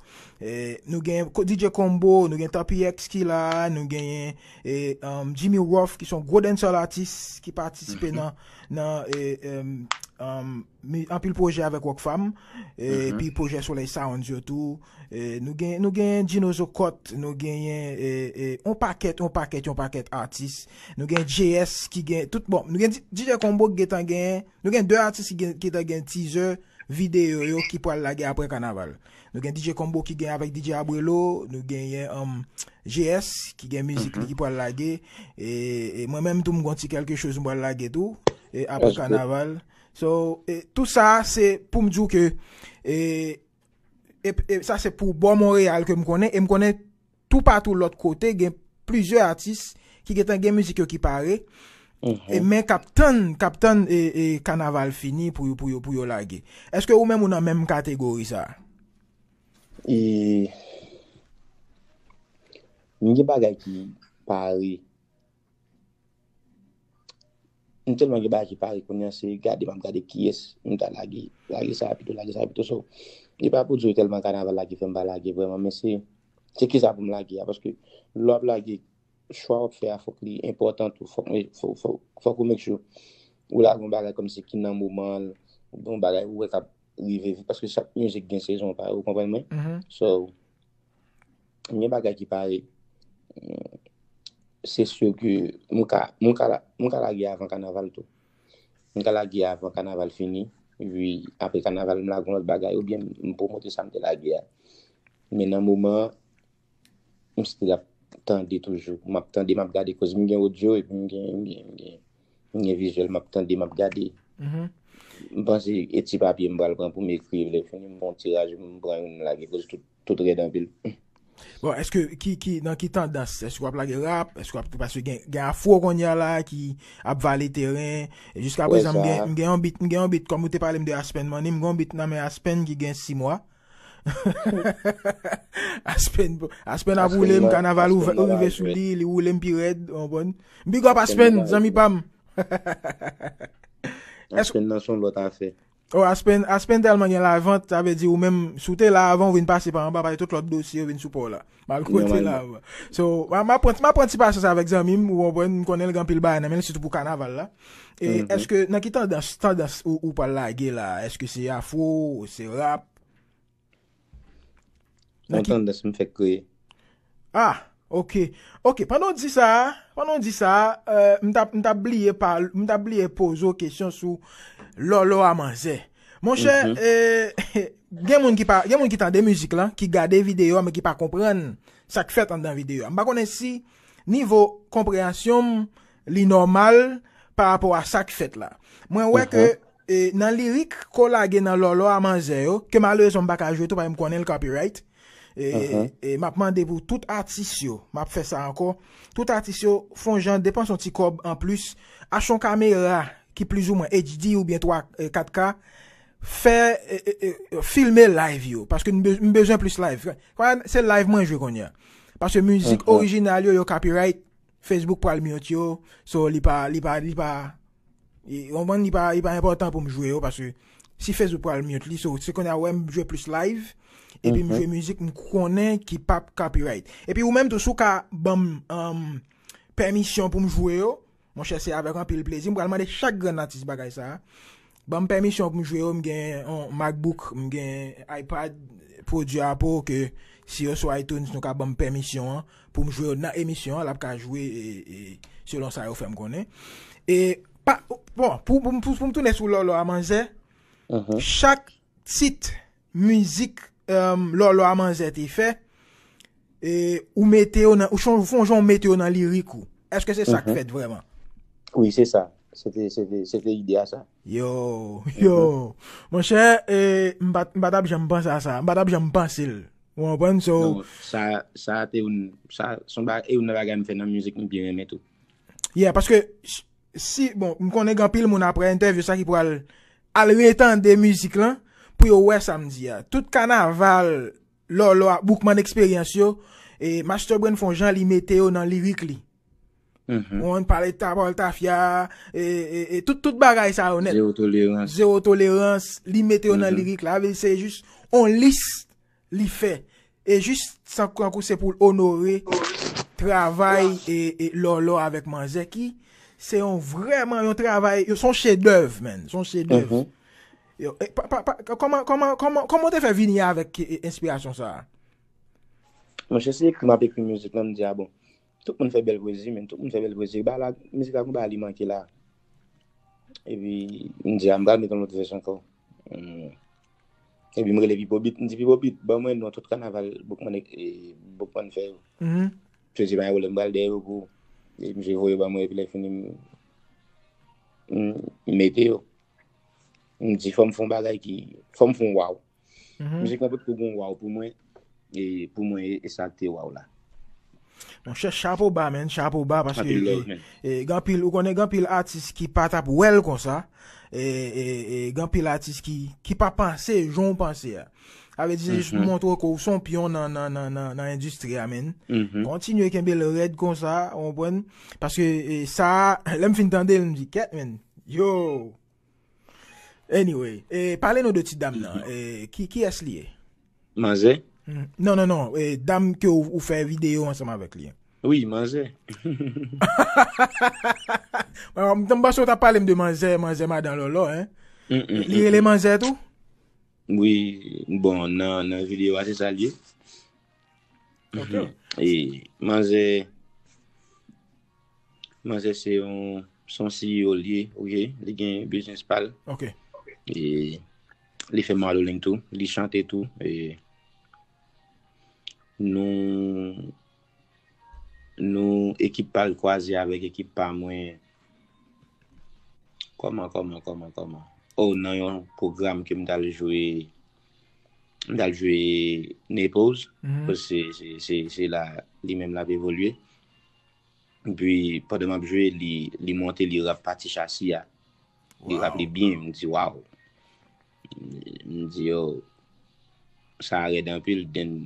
E, nou gen ko-, D J Combo, nou gen Tappy X ki la, nou genyen, e, um, Jimmy Ruff, ki se yon gwo dancehall atis, ki patisipe nan, nan, e, em, em, mi-, anpil pwojè avèk Rockfam, e, epi pwojè Soleil Sounds yo tou. E, nou gen, nou gen Gino Zocot, nou genyen, e, e, on pakèt, on pakèt, on pakèt atis. Nou gen J S ki gen, tout bon, nou gen D-, D J Combo ki gentan gen, nou gen de atis ki gen, ki gentan gen teaser, videyo yo ki pral lage apre kanaval. Nou gen D J Combo ki gen avèk D J Abrelo, nou genyen, um, J S ki gen mizik li ki pral lage, e, e mwen menm tou m gon ti kèlke choz m pral lage tou, e apre kanaval. So, e, tou sa se pou m di w ke, e, e, e sa se pou bò Monreyal ke m konnen, e m konnen toupatou lòt kote, gen plizyè atis ki gentan gen mizik yo ki pare, e, men k ap tann, k ap tann, e, e, kanaval fini pou yo, pou yo, pou yo lage. Èske ou menm ou nan menm kategori sa a? E, m gen bagay ki pare. M tèlman gen bagay ki pare kounye a, se gade m ap gade kiyès m ta lage. Lage sa a pito, lage sa a pito. So, li pa pou di w tèlman kanaval la ki fè m pa lage vrèman, men se, se kisa pou m lage a. Paske lè w ap lage, chwa w ap fè a, fòk li enpòtan tou. Fòk, fòk, fòk, fòk ou make sure ou lage yon bagay kòmsi ki nan moman l, yon bagay ou wè k ap rive vit, paske chak mizik gen sezon pa yo, ou konprann mwen? So, gen bagay ki pare, se si ke mwen ka, mwen ka, mwen ka lage avan kanaval tou. Mwen ka lage avan kanaval fini, epi apre kanaval, m lage yon lòt bagay, oubyen m pwomote sa m te lage a. Men nan moman an, m still ap tande toujou. M ap tande, m ap gade, koz m gen odyo, epi m gen, m gen, m gen, m gen vizyèl, m ap tande, m ap gade. M panse e ti papye m pral pran pou m ekri, lè fini m fè yon tiraj, m pran youn m lage, koz tout, tout rèd anpil. Bon, èske, ki, ki, nan ki tandans? Èske w ap lage rap? Èske w ap, paske gen, gen afro kounye a la ki ap vale teren. E jiska prezan, m gen, m gen yon bit, m gen yon bit, kòm ou te pale m de Aspen Money, m gen yon bit nan men Aspen ki gen sis mwa. Aspen, Aspen ap woule m, kanaval ou rive sou li, li woule m pi rèd, ou konprann? Big up Aspen, zanmi pa m. Aspen nan se yon lòt afè. Oh, Aspen, Aspen tèlman gen lavant, sa vle di ou menm, si w te la avan, ou vin pase pa anba, paske tout lòt dosye yo vin sou pa w la. Malgre w te la avan. So, m a, m a pran, m a pran ti pasyans avèk zanmi m, ou konprann, m konnen l gen anpil bagay nan men l, sitou pou kanaval la. E èske, nan ki tandans, tandans ou, ou pral lage la? Èske se afro, se rap? Yon tandans m fèk kreye. Ah, ok. Ok, pandan w di sa, pandan w di sa, euh, m t ap, m t ap bliye pa, m t ap bliye poze w kesyon sou lòlò a manzè. Monchè, euh, gen moun ki pa, gen moun ki tande mizik lan, ki gade videyo a, men ki pa konprann sa k fèt anndan videyo a. M pa konnen si nivo konpreyansyon m li nòmal pa rapò a sa k fèt la. Mwen wè ke, e, nan lirik ke w lage nan lòlò a manzè yo, ke malerezman m pa ka jwe tou, paske m konnen l copyright. E, e, e m ap mande pou tout atis yo, m ap fè sa ankò, tout atis yo fè yon jan depanse yon ti kòb anplis, achte yon kamera ki plizoumwen H D oubyen twa, eh, kat K, fè, eh, eh, eh, filme live yo, paske m be- m bezwen plis live. Kwa, se live mwen jwe kounye a. Paske mizik orijinal yo, yo copyright, Facebook pral mute yo, so li pa, li pa, li pa, e, w konprann, li pa, li pa enpòtan pou m jwe yo, paske si Facebook pral mute li, so se kounye a w wè m jwe plis live, epi m jwe mizik m konnen ki p ap copyright. Epi ou menm tou, si w ka ban m, um, pèmisyon pou m jwe yo, monchè, se avèk anpil plezi. M pral mande chak grenn atis bagay sa a. Ban m pèmisyon pou m jwe yo, m gen yon MacBook, m gen iPad, pwodui a pou ke si yo sou iTunes, nou ka ban m pèmisyon an pou m jwe yo nan emisyon an, l ap ka jwe e, e, selon sa yo fè m konnen. E, pa, bon, pou, pou, pou, pou m tounen sou Lòlò a manzè, chak tit mizik, um, Lòlò a manzè te fè, e, ou mete yo nan, ou chon- fè yon jan ou mete yo nan lirik ou. Èske se sa k fèt vrèman? Wi, se sa. Se te, se te, se te ide a sa. Yo, yo. Monchè, e, m pa t- m pa t ap janm panse a sa. M pa t ap janm panse l. Ou konprann? So, Non, sa, sa te yon, sa, se yon ba- e yon nan bagay m fè nan mizik m byen renmen tou. Yeah, paske s- si, bon, m konnen gen anpil moun apre entèvyou sa ki pral al retande mizik lan pou yo wè sa m di a. Tout kanaval, Lòlò a, Boukman Eksperyans yo, e Master Brain fè yon jan li mete yo nan lirik li. Ou konprann, pale ta pawòl tafya, e, e, e tout, tout bagay sa yo nèt. Zewo tolerans. Zewo tolerans, li mete yo nan lirik la. Vle di se jis on lis li fè. E jis tankou se pou l onore travay e, e Lòlò avèk manzè ki se yon vrèman yon travay, se yon chedèv, man. Se yon chedèv. Yo, e, pa, pa, pa, kòman, kòman, kòman, kòman w te fè vini avèk e, e, enspirasyon sa a? Monchè, se ekri m ap ekri mizik lan, m di, a bon, tout moun fè bèl pwezi, men tout moun fè bèl pwezi. Ba la, mizik la, gon bagay li manke la. Epi, m di, a, m pral met yon lòt vès ankò. Hmm. Epi, m rele Pipo Beat, m di, Pipo Beat, ban mwen non tout kanaval Boukman, e, Boukman fè yo. Misye di, pa gen pwoblèm, m pral dèyè yo pou ou. E misye voye ban mwen, epi lè fini, m, m mete yo. M di, fò m fè yon bagay ki, fò m fè yon waw. Mizik lan potko gon waw pou mwen, e pou mwen, e, e sa k te waw la. Monchè, chapo ba, man, chapo ba, paske e, e, gen anpil, ou konnen gen anpil atis ki pa t ap wè l konsa, e, e, e, gen anpil atis ki, ki pa panse jan w panse a. Sa vle di, se jis pou montre w ke w se yon pyon nan, nan, nan, nan, nan endistri a, man. Kontinye kenbe l rèd konsa, ou konprann? Paske e, sa, lè m fin tande l, m di, kèt, man, yo, Anyway, e, pale nou de ti dam nan. E, ki, kiyès li ye? Manzè? Non, non, non. E, dam ke ou, ou fè videyo ansanm avèk li. Wi, manzè. M t panse ou t ap pale m de manzè, manzè madan Lòlò, en. Li rele manzè tou? Wi, bon, nan, nan videyo a, se sa l ye. E, manzè, manzè se yon, se yon C E O l ye, ok? Li gen biznis pa l. E, li fè modeling tou, li chante tou. E, nou, nou, ekip pa l kwaze avèk ekip pa mwen. Kòman, kòman, kòman, kòman? Oh, nan yon pwogram ke m t al jwe, m t al jwe Naples, paske se, se, se la li menm l ap evolye. Epi, pandan m ap jwe, li, li monte, li rap pati chasi a. Li rap li byen, m di, waw. M di, yo, sa rèd anpil. Then,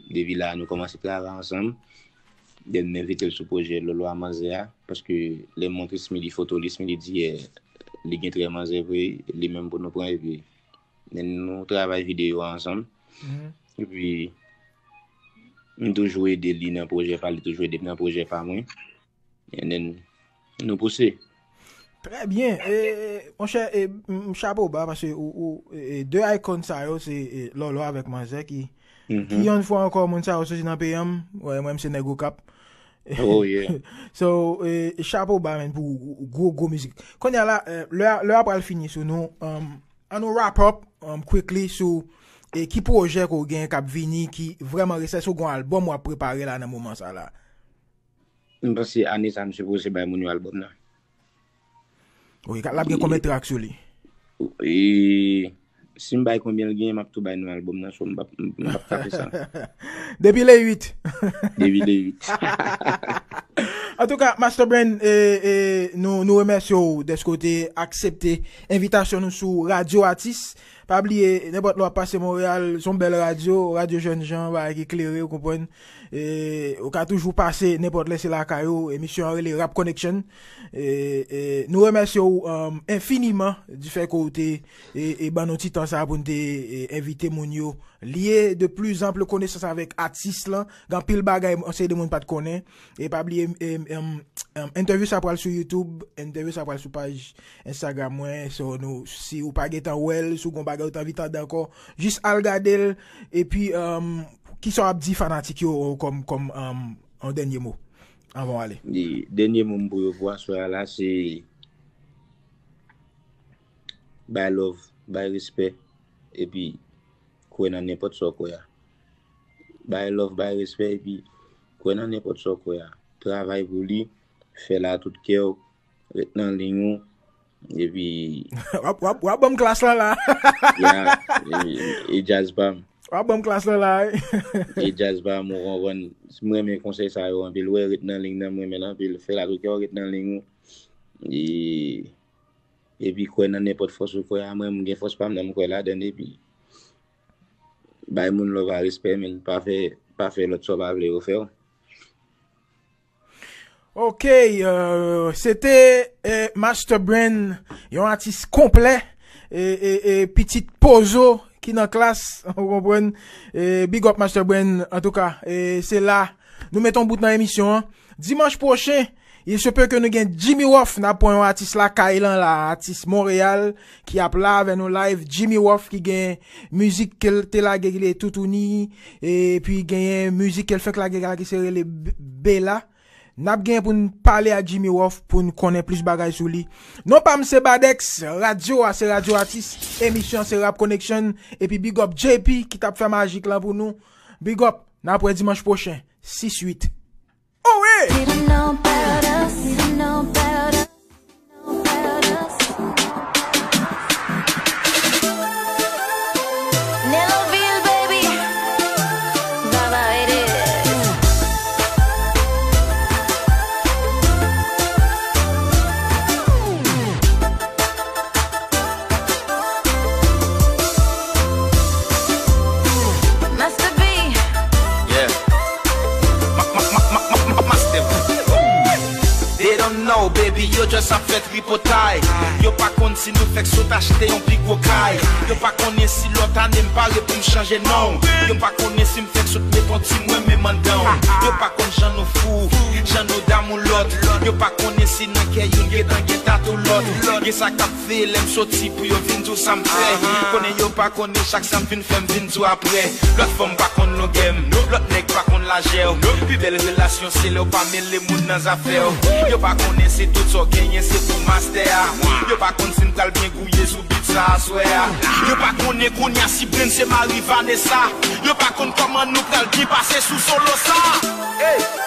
depi la, nou kòmanse travay ansanm. Then, m envite l sou pwojè Lolo a Manzè a, paske lè m montre Smilly foto li, Smilly di, eh, li gen trè manzè vre, li menm pou nou pran, epi then nou travay videyo a ansanm. Epi, m toujou ede li nan pwojè pa l, li toujou ede m nan pwojè pa mwen. And then, nou pouse. Trè byen. E, monchè, e, m, m chapo ba, paske ou, ou, e, e, de icon sa yo, se, e, Lolo avèk Manzè ki, ki yon fwa ankò, moun sa yo soti nan peyi an, wè, mwen, m se nèg Okap. Oh, yeah. So, e, chapo ba, men, pou gwo, gwo mizik. Kounye a la, e, lè a, lè a pral fini sou nou, um, an nou wrap up, um, quickly sou, e, ki pwojè ke w gen k ap vini, ki vrèman resèt, si w gen yon album w ap prepare la nan moman sa la. M panse ane sa, m sipoze bay moun yo album nan. Wi, l ap gen konbyen track sou li? E, si m bay konbyen l gen, m ap tou bay nou album nan, so m p ap, m p ap kache sa. Depi le uit. Depi le uit. Antouka, Master Brain, e, e, nou, nou remèsye w dèske w te aksepte envitasyon nou sou Radyo Atis. Pa bliye, nenpòt lè w ap pase Monreyal, se yon bèl radyo, radyo jèn jan, bagay ki klere, ou konprann. E, ou ka toujou pase nenpòt lè, se lakay ou. Emisyon an rele Rap Connection. E, e, nou remèsye w, um, enfiniman di fè ke w te, e, e, ban nou ti tan sa pou n te, e, envite moun yo lye de plus en plus konesans avèk atis lan. Gen anpil bagay yon seri de moun pa t konnen. E pa bliye, em, em, em, entèvyou sa pral sou YouTube, entèvyou sa pral sou paj Instagram mwen. So, nou, si ou pa gentan wè l, si w gen yon bagay ou t anvi tande ankò, jis al gade l. Epi, em, kisa w ap di fanatik yo kòm, kòm, em, yon dènye mo anvan w ale? Li, dènye mo m pou yo pou aswè a la, se bay love, bay respè, epi kwè nan nenpòt sa w kwè a. Bay love, bay respè, epi kwè nan nenpòt sa w kwè a. Travay pou li, fè l a tout kè w, ret nan liy ou, epi W ap, w ap, w ap ban m klas lan la. Ya, e, e djaz pa m. W ap ban m klas lan la, wi. E djaz pa m, ou konprann. M renmen konsèy sa yo anpil. Wè, ret nan liy nan, m renmen l anpil. Fè l a tout kè w, ret nan liy ou. E, epi kwè nan nenpòt fòs ou kwè a. Mwen, m gen fòs pa m nan, m kwè ladan l, epi bay moun love a, respè, men pa fè, pa fè lòt sa w pa vle yo fè w. Ok, euh, se te, eh, Master Brain, yon atis konplè, e, e, e pitit Pozo ki nan klas, ou konprann? E, big up Master Brain, antouka, e se la nou met yon bout nan emisyon an. Dimanch pwochen, il se peut que nou gen Jimmy Wolf, n ap pran yon atis lakay lan la, atis Monreyal, ki ap la avè nou live. Jimmy Wolf ki gen mizik ke l te lage ki rele Toutouni, epi genyen mizik ke l fèk lage la ki se rele B-, Bella. N ap gen pou n pale ak Jimmy Wolf pou n konnen plis bagay sou li. Non pa m se Badex, radyo a se Radyo Atis, emisyon an se Rap Connection, epi big up J P ki t ap fè majik lan pou nou. Big up, n ap wè dimanch pwochen, sis uit. Oh wi! Didn't know about us, didn't know about us. Nelloville, baby. Baba, it is. Master B. Yeah. Ma, ma, ma, ma, ma, ma, Master B. They don't know, baby, yo just ap fè tripotay. Yo pa konn si nou fèk sot achte yon pi gwo kay. Yo pa konnen si lòt ane m pare pou m chanje non. Yo pa konnen si m fèk sot met yon ti mwen menm anndan. Yo pa konn jan nou fou, jan nou damou lòt. Yo pa konnen si nan kè youn gentan gen tatou lòt. Gen sa k ap veye lè m soti pou yo vin di w sa m fè. Konnen yo pa konnen chak sa m fin fè m vin di w apre. Lòt fanm pa konn longè m, lòt nèg pa konn lajè w. Pi bèl relasyon se lè w pa mele moun nan zafè w. Yo pa konnen se tout sa w genyen se pou mastè a. Yo pa konn si m pral byen gouye sou bit sa aswè a. Yo pa konnen kounye a si Brain se mari Vanessa. Yo pa konn kòman nou pral byen pase sou solo sa. Hey!